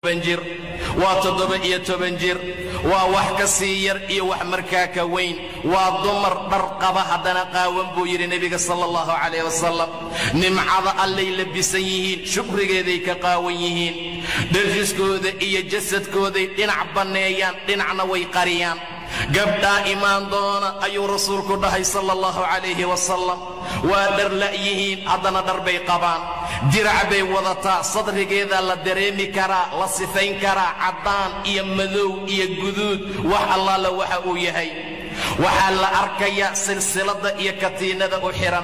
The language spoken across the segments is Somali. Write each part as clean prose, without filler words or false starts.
Jir waa 17 jir, waa wax ka sii yar iyo wax markaa ka weyn, waa dumar dhar qaba haddana qaawan buu yidhi nebiga sala allahu calayh wasalam. Nimcada allay labisan yihiin, shukrigeeday ka qaawan yihiin, dharjiskooda iyo jasadkooday dhinac banneeyaan, dhinacna way qariyaan. Gabdhaa imaan doona ayuu rasuulku dhahay sala allahu calayhi wasalam, waa dhar la'yihiin haddana dhar bay qabaan, dirac bay wadataa, sadrigeedaa la dareemi karaa, la sifayn karaa, caddaan iyo madow iyo guduud, wax allaala waxa uu yahay. Waxaa la arkayaa silsiladda iyo katiinada u xidhan.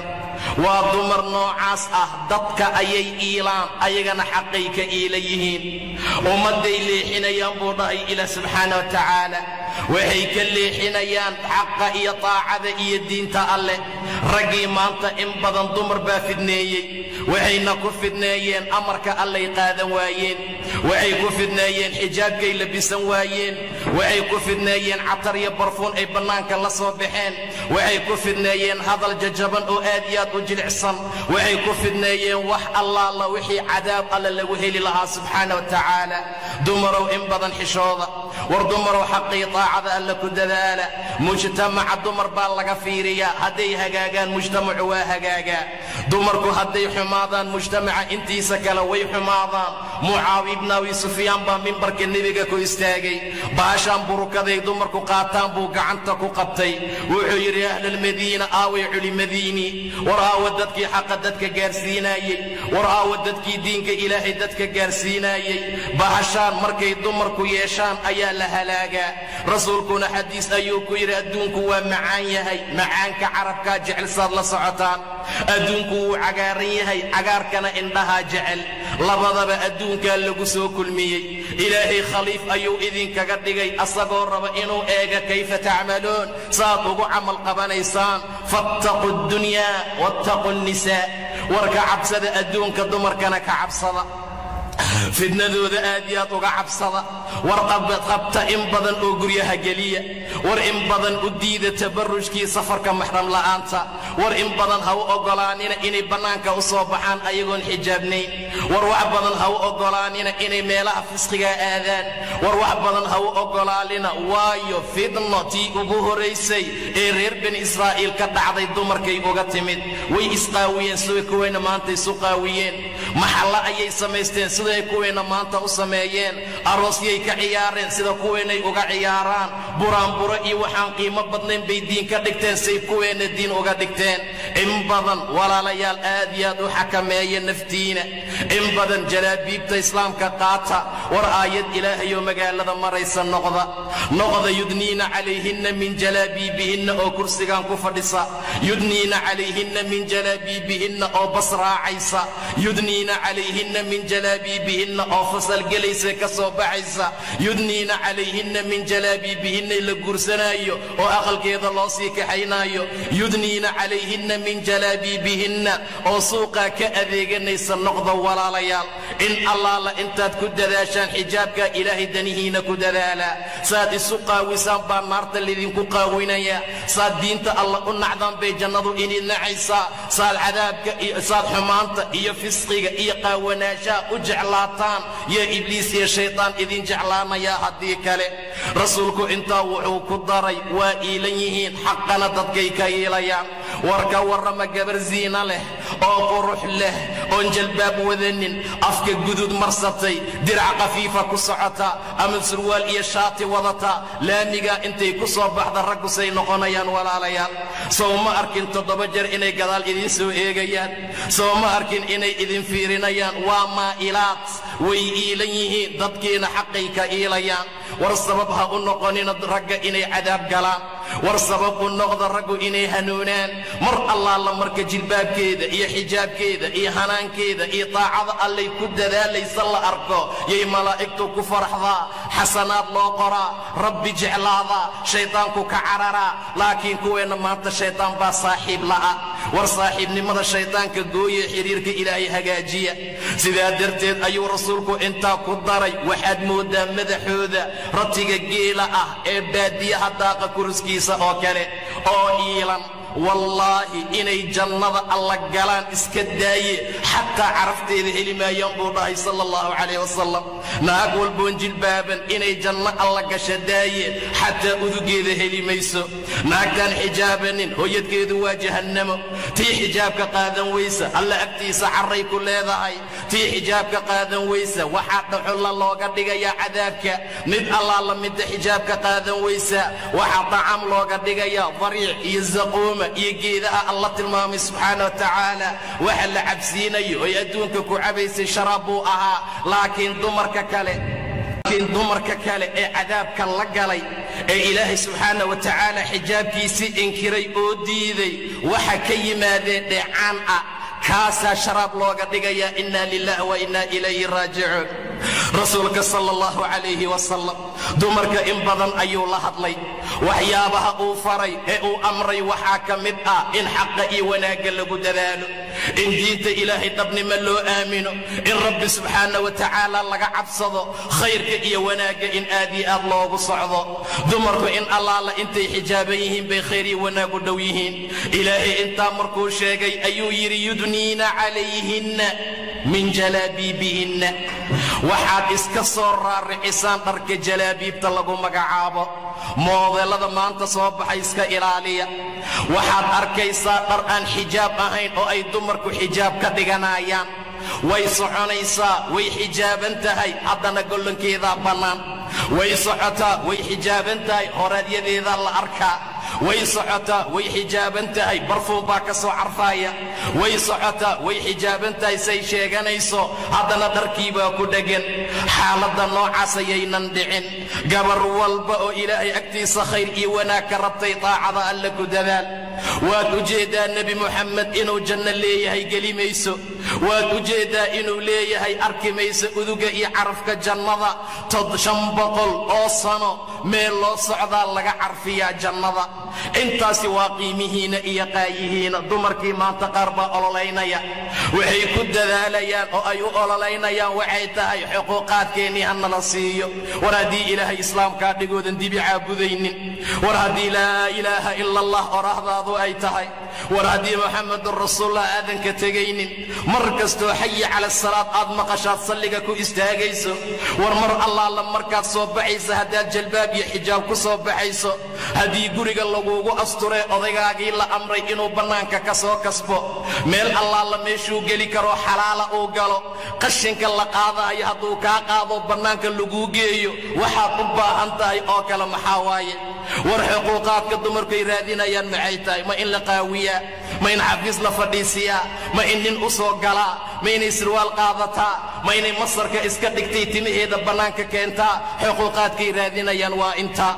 Waa dumar noocaas ah, dadka ayay iilaan, ayagana xaqay ka iila yihiin, ummadday leexinayaan buu dhahay ilaah subxaana wa tacaala. Waxay ka leexinayaan xaqa iyo taacada iyo diinta alleh. Raggii maanta in badan dumar baa fidneeyey, waxayna ku fidneeyeen amarka allay qaadan waayeen, waxay ku fidneeyeen xijaabkay labisan waayeen, waxay ku fidneeyeen catar iyo barfuun ay bannaanka la soo baxeen, waxay ku fidneeyeen hadal jajaban oo aad iyo aad u jilicsan, waxay ku fidneeyeen wax allaala wixii cadaab alle lagu heli lahaa subxaana wa tacaala. Dumarow, in badan xishooda. War dumarow, xaqii taacada alle ku dadaala. Mujtamaca dumar baa laga fiiriyaa, hadday hagaagaan mujtamacu waa hagaagaa, dumarku hadday xumaadaan mujtamaca intiisa kale way xumaadaan. Mucaawi ibn Abi Sufyaan baa mimbarka nebiga ku istaagay, baashaan burukaday dumarku qaataan buu gacanta ku qabtay. Wuxuu yidhi: ahlalmadiina, aaway culimadiinii? War aawa dadkii xaqa dadka gaarsiinaayey? War aawa dadkii diinka ilaahay dadka gaarsiinaayey? Bahashaan markay dumarku yeeshaan ayaa la halaagaa. Rasuulkuna xadiis ayuu ku yidhi: adduunku waa macaan yahay, macaanka carabkaa jecel, saad la socotaan. Adduunku wuu cagaaran yahay, cagaarkana indhahaa jecel. Labadaba adduunkaa lagu soo kulmiyey. Ilaahay khaliif ayuu idinkaga dhigay, asagoo raba inuu eega kayfa tacmaluun, saad ugu camal qabanaysaan. Fattaquu addunyaa wattaquu nnisaa. War ka cabsada adduunka, dumarkana ka cabsada, fidnadooda aad iyo aad uga cabsada. War qabta in badan oo guryaha geliya. War in badan u diida tabarrujkii safarka maxram la'aanta. War in badan ha u oggolaanina inay bannaanka u soo baxaan ayagoon xijaabnayn. War wax badan ha u oggolaanina inay meelaha fisqigaa aadaan. War wax badan ha u oggolaanina, waayo fidno tii ugu horaysay ee reer bani Israa'iil ka dhacday dumarkay uga timid. Way isqaawiyeen siday kuwayna maanta isu qaawiyeen, maxallo ayay samaysteen siday kuwayna maanta u sameeyeen, aroosyay ka ciyaareen sida kuwaynay uga ciyaaraan, buraanburo iyo waxaan qiimo badnayn bay diin ka dhigteen say kuweenna diin uga dhigteen. In badan walaalayaal aad iyo aad u xakameeya naftiina, in badan jalaabiibta islaamka qaata. War aayad ilaahayoo magaalada maraysa noqda, noqda yudniina calayhinna min jalaabiibihinna oo kursigan ku fadhisa, yudniina calayhinna min jalaabiibihinna oo bas raacaysa, yudniina calayhinna min jalaabiibihinna oo fasalgelaysa ka soo baxaysa, yudniina calayhinna min jalaabiibihinna la guursanaayo oo aqalkeeda loo sii kaxaynaayo, yudniina calayhinna min jalaabiibihinna oo suuqaa ka adeeganaysa noqda. Walaalayaal, in allaala intaad ku dadaashaan xijaabkaa ilaahay danihiina ku dadaala. Saad isu qaawisaan baa naarta laydinku qaawinaya, saad diinta alla u nacdaan bay jannadu idin nacaysaa, saad cadaabka iyo saad xumaanta iyo fisqiga iyo qaawanaashaha u jeclaataan yo ibliis iyo shaydaan idin jeclaanayaa. Haddii kale rasuulku intaa wuxuu ku daray: waa iilan yihiin, xaqana dadkay ka iilayaan. War ka warrama gabar ziina leh oo qurux leh oon jalbaab wadanin, afka guduud marsatay, dirac khafiifa ku socota ama surwaal iyo shaati wadata, laamigaa intay ku soo baxda raggusay noqonayaan? Walaalayaal, sow ma arkin 7 jeer inay gadaal idiin soo eegayaan? Sow ma arkin inay idin fiirinayaan? Waa maa'ilaad, way iilan yihiin, dadkiina xaqay ka iilayaan. War sabab ha u noqonina ragga inay cadaab galaan, war sabab u noqda raggu inay hanuunaan. Mar allaala marka jilbaabkeeda iyo xijaabkeeda iyo hanaankeeda iyo taacada allay ku dadaalaysa la arko, yay malaa'igtu ku faraxdaa, xasanaad loo qoraa, rabbi jeclaadaa, shayddaanku ka cararaa. Laakiin kuweenna maanta shaydaan baa saaxiib la'a. War saaxiibnimada shayddaanka gooye, xidhiirka ilaahay hagaajiya. Sidaa darteed ayuu rasuulku intaa ku daray: waxaad mooddaa madaxooda ratiga geela ah ee baadiyaha daaqa kuruskiisa oo kale oo iilan. Wallaahi inay jannada alla galaan iska daaye, xataa carafteeda heli maayaan buu dhahay sala allahu calayh wasalam. Naag walboon jilbaaban inay janno alla gasha daaye, xataa udugeeda heli mayso. Naagtaan xijaabanin hooyadkeedu waa jahannamo. Tii xijaabka qaadan weysa alla agtiisa carray ku leedahay. Tii xijaabka qaadan weysa waxaa dhaxulla looga dhigayaa cadaabka. Mid allaala midda xijaabka qaadan weysa waxaa dacam looga dhigayaa dariic iyo zaquuma iyo geedaha alla tilmaamay subxaana wa tacaala. Waxa la cabsiinayo oy adduunka ku cabaysay sharaab buu ahaa, laakiin dumarka kale ee cadaabka la galay ee Ilaahay subxaana wa tacaala xijaabkiisii inkiray oo diiday waxa ka yimaadeen dheecaan ah, kaasaa sharaab looga dhigayaa. Inna lillahi wa inna ilayhi raajicuun. Rasuulka sala allahu calayhi wasalam dumarka in badan ayuu la hadlay. Waxyaabaha uu faray ee uu amray waxaa ka mid ah in xaqa iyo wanaagga lagu dadaalo, in diinta Ilaahay dhabnimo loo aamino, in Rabbi subxaana wa tacaala laga cabsado, khayrka iyo wanaagga in aad iyo aad loogu socdo. Dumarku in allaala intay xijaaban yihiin bay khayr iyo wanaag u dhow yihiin. Ilaahay intaa markuu sheegay ayuu yidhi yudniina calayhinna min jalaabiibihinna. Waxaad iska soo raaricisaan dharka jalaabiibta lagu magacaabo. Moodeellada maanta soo baxay iska ilaaliya. Waxaad arkaysaa dhar aan xijaab ahayn oo ay dumarku xijaab ka dhiganayaan. Way soconaysaa, way xijaaban tahay, haddana gollankeedaa bannaan. Way socotaa, way xijaaban tahay, horaadyadeedaa la arkaa. Way socotaa, way xijaaban tahay, barfuun baa ka soo carfaaya. Way socotaa, way xijaaban tahay say sheeganayso, haddana dharkii baa ku dheggan. Xaaladda noocaas ayaynan dhicin. Gabar walba oo Ilaahay agtiisa khayr iyo wanaag ka rabtay taacada alle ku dadaal. Waad u jeedaa Nebi Muxamed inuu janno leeyahay, geli mayso. Waad u jeedaa inuu leeyahay, arki mayso uduga iyo carafka jannada. 500 oo sano meel loo socdaa laga carfiyaa jannada. Intaasi waa qiimihiina iyo qaayihiina. Dumarkii maanta qaar baa ololaynaya, waxay ku dadaalayaan oo ay u ololaynayaan waxay tahay xuquuqaadkeennii ha nala siiyo. War haddii Ilaahay islaamkaa dhigoodan dibi caabudaynin, war haddii laa ilaaha ila allah oraahdaadu ay tahay, war haddii Muxamedun rasuulullah aadan ka tegaynin, mar kastoo xayi cala salaad aad maqashaad salliga ku istaagayso, war mar allaala markaad soo baxaysa haddaad jalbaab iyo xijaab ku soo baxayso, haddii guriga laguugu asturee odaygaagii la amray inuu bannaanka ka soo kasbo, meel allaala meeshuu geli karoo xalaala uu galo, qashinka la qaadaayo hadduu kaa qaado bannaanka laguu geeyo, waxaad u baahan tahay oo kale maxaa waaye? War xuquuqaadka dumarkuay raadinayaan maxay tahay? Ma in la qaawiyaa? Ma in xafiis la fadhiisiyaa? Ma in nin u soo galaa? Ma inay sirwaal qaadataa? Ma inay masarka iska dhigtay timaheeda bannaanka keentaa? Xuquuqaadkay raadinayaan waa intaa.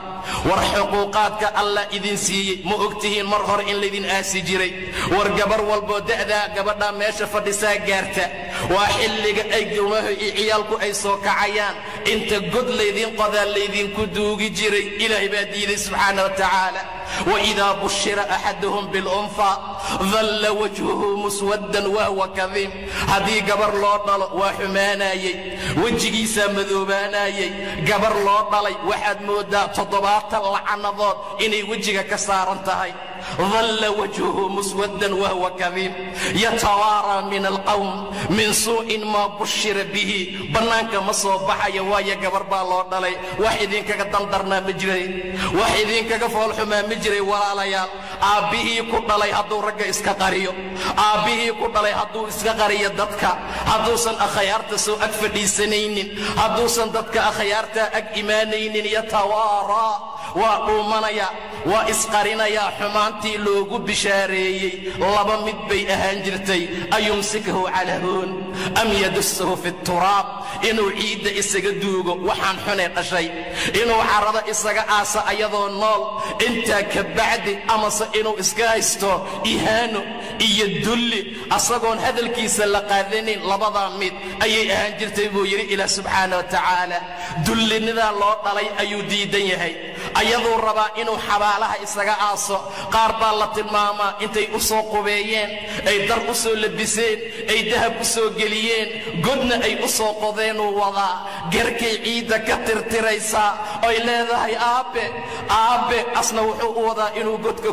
War xuquuqaadka alla idin siiyey ma ogtihiin mar hore in laydin aasi jiray? War gabar walboo da'daa gabadhaa meesha fadhisaa gaarta, waa xilliga ay gurmahu iyo ciyaalku ay soo kacayaan, inta god laydin qodaa laydinku duugi jiray. Ilaahay baa diiday subxaana wa tacaala. وإذا بشر أحدهم بالأنثى ظل وجهه مسودا وهو كظيم. هذه قبر لو دلو وحمانايي وجهيسا مذوبانايي. قبر لو دلي waxaad moodaa 70 lacanadood inay wajiga ka saaran tahay. ظل وجهه مسودا وهو كظيم يتوارى من القوم من سوء ما بشر به. بنانك ما soo baxaya waayo gabar baa loo dhalay. Wax idinkaga dandarnaa ma jiray, wax idinkaga foolxumaa ma jiray walaalayaal. Aabbihii ku dhalay hadduu ragga iska qariyo, aabbihii ku dhalay hadduu iska qariyo dadka, hadduusan akhayaarta soo ag fadhiisanaynin, hadduusan dadka akhayaarta ag imaanaynin, yatawaaraa waa dhuumanaya, waa isqarinayaa. Xumaantii loogu bishaareeyey laba mid bay ahaan jirtay: ayumsikahu cala huun am yadussahu fi turaab. Inuu ciidda isaga duugo waxaan xunay dhashay, inuu carrada isaga aasa ayadoo nool intaa ka bacdi, amase inuu iska haysto ihaano iyo dulli asagoon hadalkiisa la qaadanayn. Labadaa mid ayay ahaan jirtay buu yidhi Ilaah subxaana wa tacaala. Dullinidaa loo dhalay ayuu diidan yahay, ayaduu rabaa inuu xabaalaha isaga aaso. Qaar baa la tilmaamaa intay u soo qubeeyeen, ay dar u soo labiseen, ay dahab u soo geliyeen, godna ay u soo qodeenuu wadaa, garkay ciidda ka tirtiraysaa oy leedahay aabe aabe, asna wuxuu u wadaa inuu godka